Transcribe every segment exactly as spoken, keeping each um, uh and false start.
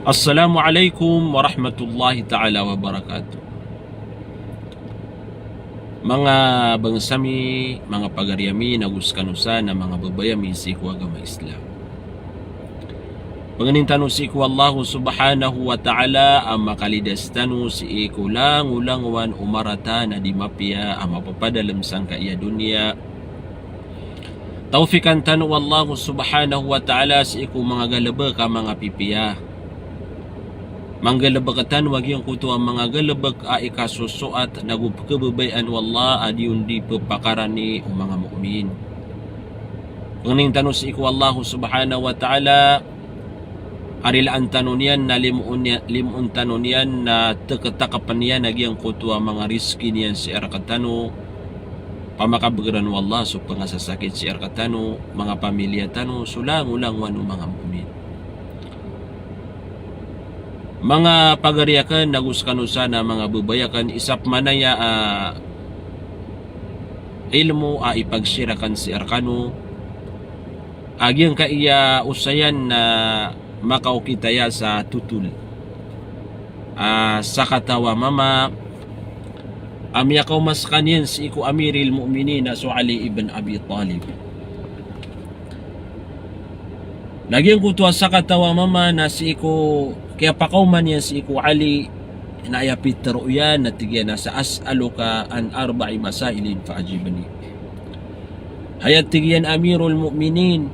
Assalamu alaikum warahmatullahi ta'ala wabarakatuh. Manga bangsa mi, manga pagari ami, nago sekano san a manga babay ami sii ko agama Islam. Pangnin tano sii ko Allah subhanahu wa ta'ala a makalidas tano sii ko langolangowan o marata na di mapiya a mapapadalem sangkaya doniya. Tawfikan tano o Allah subhanahu wa ta'ala sii ko manga galebek a manga pipiya. Manggalebek tano a giyangkoto a manga galebek a ikasosoat nago pekebebayaan o Allah a di on di pepakarani o manga mu'min. Pangnin tano sii ko Allah subhanahu wa ta'ala a rilaan tano niyan na limoon niya-, limoon tano niyan na teketakepen iyan a giyangkoto a manga rizki niyan sii rektano. Pamakabegeran o Allah so pengasasakit sii rektano, manga pamilya tano, so langolangowan o manga mu'min. Manga pagari aken, nago sekano san a manga babay aken, isa pemanaya a ilmo a ipag-share aken sii rekano a giyangkaya osayan na makaokit aya sa totol a sakataw a mama a miyakaoma sekaniyan sii ko Amiril Mu'minin a so Ali ibn Abi Talib. Na giyangkoto a sakataw a mama na sii ko kiyapakaoma niyan sii ko Ali na aya pitero iyan na tig iyan a sa, "As'aluka an arba'i masailin fa ajibni." Hay a tig iyan, Amirul Mu'minin,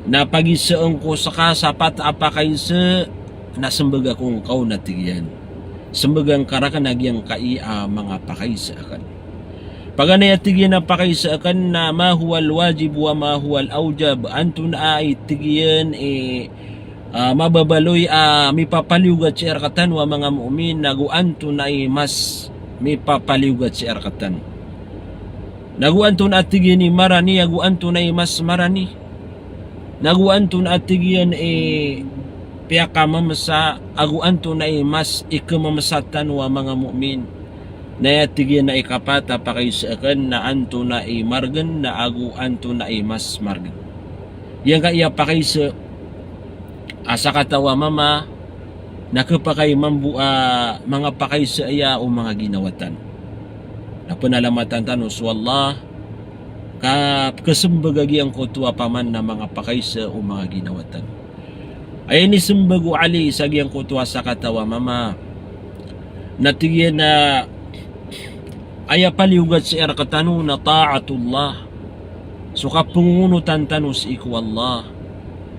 na pagiseen ko seka sa pat a pakaise na sembega ko ngka on, a tig iyan. Sembega ngka raken a giyangkai a manga pakaise aken. Paganay, a tig iyan, a pakaise aken na ma huwal wajib wa ma huwal awjab. Antonaa i, tig iyan, i, ah, mababaloy a mipapaliyogat sii rektano a manga mu'min, nago antonaa i mas mipapaliyogat sii rektano. Nago antonaa, tig iyan, i marani, ago antonaa i mas marani. Nago antonaa, tig iyan, i piyakamemesa, ago antonaa i mas ikememesa tano a manga mu'min. Na aya, tig iyan, a ikapat a pakaise aken na antonaa i margen, na ago antonaa i mas margen. Giyangkaya pakaise a sakataw a mama na kepakay mambo a manga pakaise aya o manga ginawa tano. Na penalamatan tano so Allah ka pekesembeg a giyangkoto a paman na manga pakaise o manga ginawa tano. Aya inisembeg o Ali sa giyangkoto a sakataw a mama na tig iyan a aya paliyogat sii rektano na ta'atullah. So kapengongonotan tano sii ko Allah.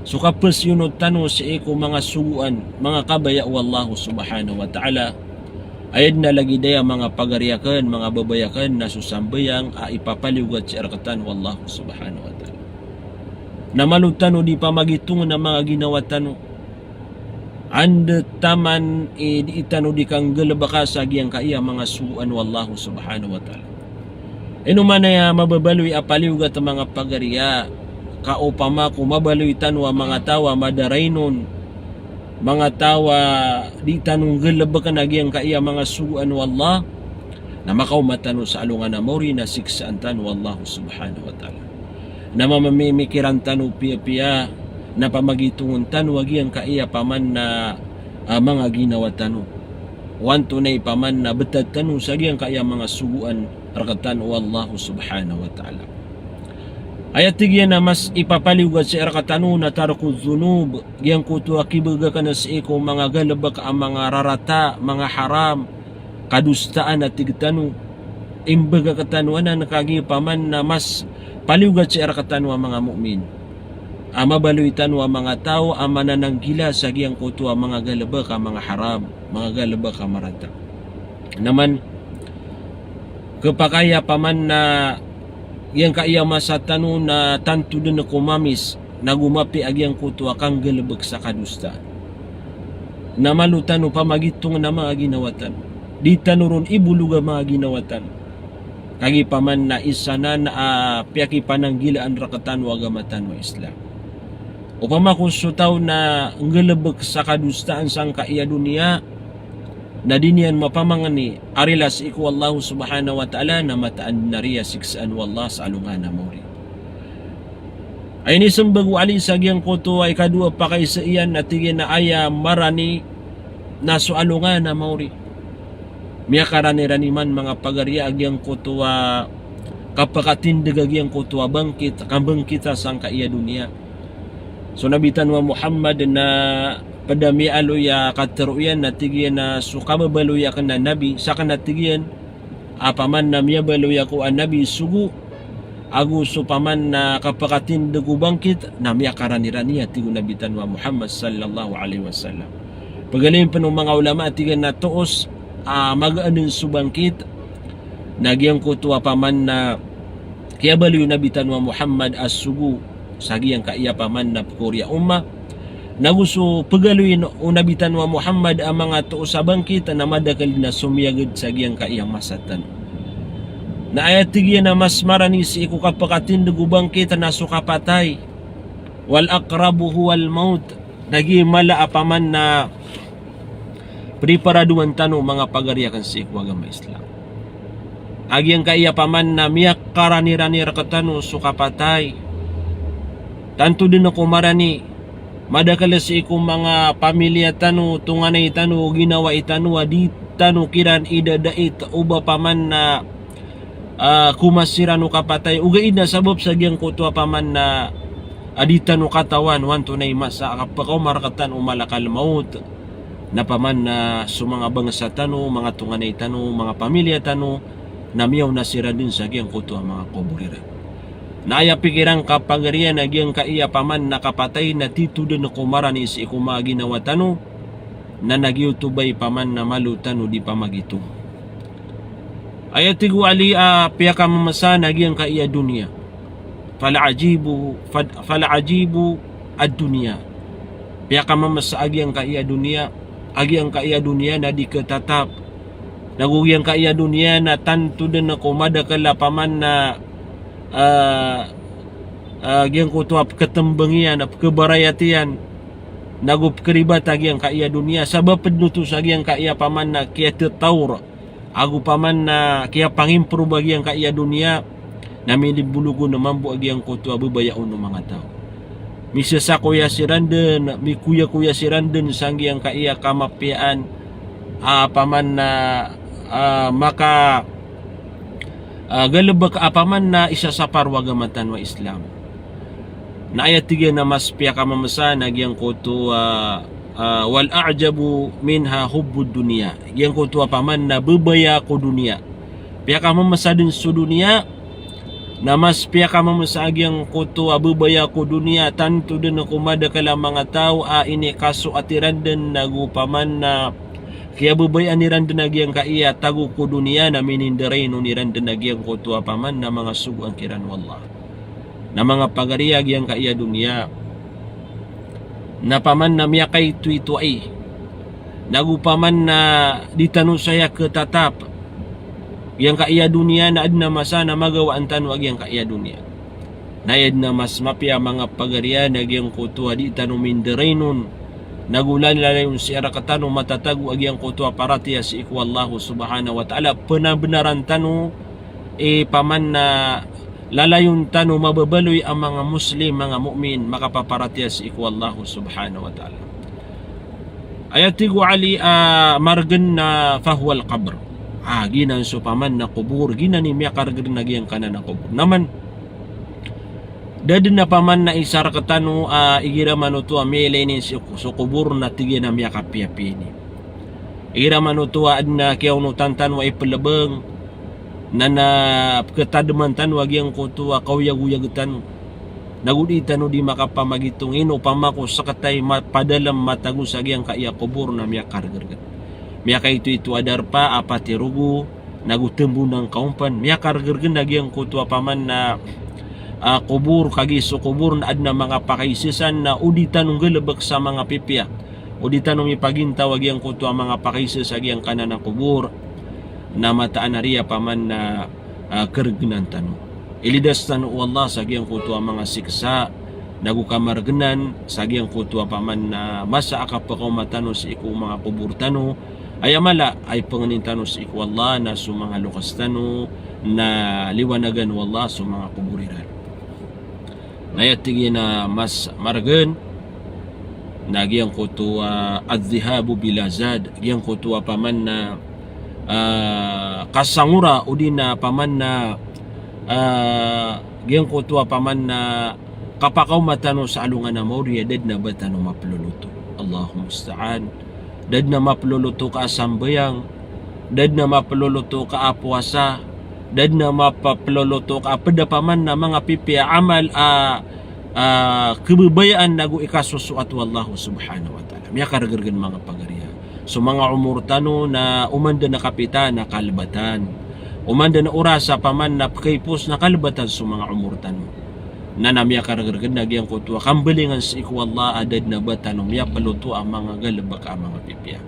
So kapesiyonot tano sii ko manga sogoan, manga kabaya o Allah subhanahu wa ta'ala. Aya den a lagid aya, manga pagari aken, manga babay aken, na so sambayang a ipapaliyogat sii rektano o Allah subhanahu wa ta'ala. Na malo tano di pamagitongen a manga ginawa tano. Anda taman i di tano di kanggalebeka sa giyangkaya manga sogoan o Allah subhanahu wa ta'ala. Ino man aya mababaloy a paliyogat, manga pagari, a ka opama ko mabaloy tano a manga taw a madarainon, manga taw a di tano nggalebeken a giyangkaya manga sogoan o Allah, na makaoma tano sa alongan a maori na siksaan tano o Allah subhanahu wa ta'ala. Na mamamimikiran tano piyapiya, na pamagitongen tano a giyangkaya paman na, ah, manga ginawa tano. O antonaa i paman na betad tano sa giyangkaya manga sogoan rektano o Allah subhanahu wa ta'ala. Aya tig iyan a mas ipapaliyogat sii rektano na tarku dhunub, giyangkoto a kibegeken sii ko manga galebek a manga rarata, manga haram, kadosaan a tig tano. Imbegek tano anan kagiya paman na mas paliyogat sii rektano a manga mu'min a mabaloy tano a manga taw a manananggila sa giyangkoto a manga galebek a manga haram, manga galebek a marata. Na man kepakay a paman na giyangkaya masa tano na tanto den ko mamis nago mapiya a giyangkoto a kanggalebek sa kadosaan. Na malo tano pamagitongen a manga ginawa tano. Di tano ron ibolog a manga ginawa tano. Kagiya paman na isa nan a piyakipananggilaan rektano o agama tano a Islam. Opama ko so taw na nggalebek sa kadosaan sangkaya doniya, na di niyan mapamangni a rila sii ko Allah subhanahu wa ta'ala, na mataan den a riya siksaan o Allah sa alongan a maori. Ay inisembag o Ali sa giyangkoto a ikadowa a pakaisa iyan na tig iyan a aya marani na so alongan a maori. Miyakaranirani man manga pagari a giyangkoto a kapakatindeg a giyangkoto a bangkit, kambangkita sangkaya doniya. So Nabi tano a Muhammad na ped a miyaaloy a katero iyan na tig iyan a so kababaloy aken a Nabi, saken a tig iyan, a paman na miyabaloy ako a Nabi sogo, ago so paman na kapakatindeg o bangkit, na miyakaranirani a tig o Nabi tano a Muhammad sallallahu alaihi wasallam. Pegaloyin pen o manga ulama a tig iyan a toos a magaan den so bangkit, na giyangkoto a paman na kiyabaloy o Nabi tano a Muhammad a sogo sa giyangkaya paman na pekori a umma. Nago so pegaloyin o Nabi tano a Muhammad a manga toos a bangkit na madakel na somiyaged sa giyangkaya masa tano. Na aya tig iyan a mas marani sii ko kapakatindeg o bangkit na so kapatay. Wal aqrabu huwal maut. Na giya mala a paman na priparadowan tano manga pagari aken sii ko agama Islam. A giyangkaya paman na miyakaranirani rektano so kapatay. Tanto den ko marani, madakel sii ko manga pamilya tano, tonganay tano, ginawai tano, a di tano kiran idadait o ba paman na ah, komasiran o kapatay, ogaid na sabap sa giyangkoto a paman na, ah, di tano katawan o antonaa i masa a kapekaoma rektano o malakal maut. Na paman na so manga bangsa tano, manga tonganay tano, manga pamilya tano, na miyaona siran den sa giyangkoto a manga kobor iran. Na aya pikiran ka pagari iyan a giyangkaya paman na kapatay na tito den ko marani sii ko manga ginawa tano, na na giyoto ba i paman na malo tano di pamagitong. Aya tig o Ali a piyakamamesa na giyangkaya doniya. Fal ajibu, fal, fal ajibu ad-dunya. Piyakamamesa a giyangkaya doniya, a giyangkaya doniya na di ketatap. Nago giyangkaya doniya na tanto den ko madakel a paman na, ah, ah, giyangkoto a peketembeng iyan, a pekebarayat iyan. Nago pekeribat a giyangkaya doniya, sabap den oto sa giyangkaya paman na kiyatetawr, ago paman na kiyapangimprove a giyangkaya doniya, na minibologon mambo a giyangkoto a bebayaon o manga taw. Misesakoya siran den, mikoyakoya siran den sa giyangkaya kamapiyaan, a paman na, ah, maka, ah, galebek a paman na isasapar o agama tano a Islam. Na aya tig iyan a mas piyakamamesa na giyangkoto a, ah, wal a'jabu minha hubbud dunya. Giyangkoto a paman na bebaya ko doniya. Piyakamamesa den so doniya, na mas piyakamamesa a giyangkoto a bebaya ko doniya, tanto den ko madakel a manga taw a inikasoat iran den nago paman na kiyabebayaan iran den a giyangkaya tago ko doniya na minindarain on iran den a giyangkoto a paman na manga sogoan kiran o Allah. Na manga pagari a giyangkaya doniya na paman na miyakaitoitoay. Nago paman na di tano saya ketatap. Giyangkaya doniya na aden a masa na magawaan tano a giyangkaya doniya. Na aya den a mas mapiya manga pagari a na giyangkoto a di tano mindarain on. Nago lalayon sii rektano matatago a giyangkoto a paratiyaya sii ko Allah subhanahu wa ta'ala. Penabenaran tano i paman na lalayon tano mababaloy a manga Muslim, manga mu'min, makapaparatiyaya sii ko Allah subhanahu wa ta'ala. Aya tig o Ali a margen na fahuwal qabr. Ah, giyanan so paman na kobor, giyanan i miyakaregen a giyangkanan a kobor. Na man, da den a paman na isa rektano a igira man oto a miyailay niyan so, so kobor na tig iyan a miyakapiyapiya ini. Igira man oto a aden a kiyaonotan tano a ipelebeng, na na peketademan tano a giyangkoto a kaoyagoyag tano. Nago di tano di makapamagitong ino pamako seketay ma-, padalem matago sa giyangkaya kobor na miyakaregeregen. Miyakaitoito a darpa a patirogo, nago tembonan kaompan. Miyakaregeregen a giyangkoto a paman na, ah, kobor, kagiya so kobor na aden a manga pakaisesan na o di tano nggalebek sa manga pipiya. O di tano mipagintaw a giyangkoto a manga pakaises a giyangkanan a kobor, na mataan a riya paman na, ah, keregenan tano. Ilidas tano o Allah sa giyangkoto a manga siksa, nago kamaregenan, sa giyangkoto a paman na masa a kapekaoma tano sii ko manga kobor tano, aya mala a ipengenin tano sii ko Allah na so manga loks tano, na liwanagan o Allah so manga kobor iran. Aya tig iyan a mas margen na giyangkoto a adh-dhahabu bila zad, giyangkoto a paman na, ah, kasangora odi na paman na, ah, giyangkoto a paman na kapakaoma tano sa alongan a maori a da dn a ba tano maploloto. Allahul musta'an. Da dn a maploloto ka a sambayang, da dn a maploloto ka a powasa, da dn a maploloto ka a pd a paman na manga pipiya a amal a, ah, khababayaan ago ikasosoat o Allah subhanahu wa ta'ala. Miyakargrgn manga pagariya. So manga omor tano na oman dn a kapita na kalbatan. Oman dn a oras a paman na pkhaipos na kalbatan so manga omor tano. Na na miyakargrgn na giyangkoto a kambalingan sii ko Allah a da dn a ba tano miyaploto a manga galbk a manga pipiya.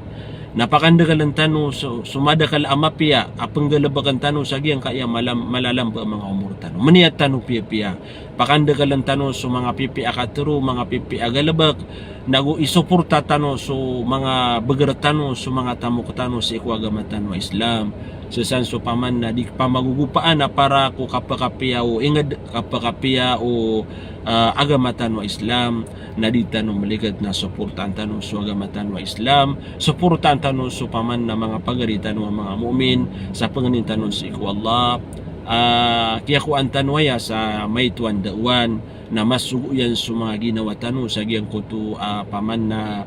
Na pakandakln tano so, so madakl a mapiya a pnggalbkn tano sa giyangkaya malam-, malalamba a manga omor tano. Mniyat tano piyapiya. Pakandakln tano so manga pipiya a katharo, manga pipiya a galbk, nago isoporta tano so manga bgr tano, so manga tamok tano sii ko agama tano a Islam. Sa san so paman na di pamagogopaan a para ko kapakapiya o ingd, kapakapiya o, ah, agama tano a Islam, na di tano mligad na soportaan tano so agama tano a Islam, soportaan tano so paman na manga pagari tano a manga mu'min, sa pangnin tano sii ko Allah, ah, kiyakowan tano aya sa maito a ndaowan, na masogo iyan so manga ginawa tano sa giyangkoto a paman na,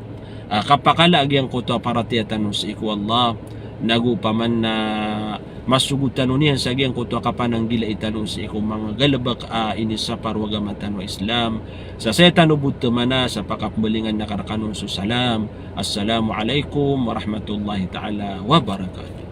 ah, kapakala a giyangkoto a paratiyaya tano sii ko Allah, nago paman na masogo tano niyan sa giyangkoto a kapananggilai tano sii ko manga galbk a inisapar o agama tano a Islam. Sa saya tano bo tmana sa pakapmbalingan akn rkano so salam. Assalamu alaikum warahmatullahi ta'ala wabarakatuh.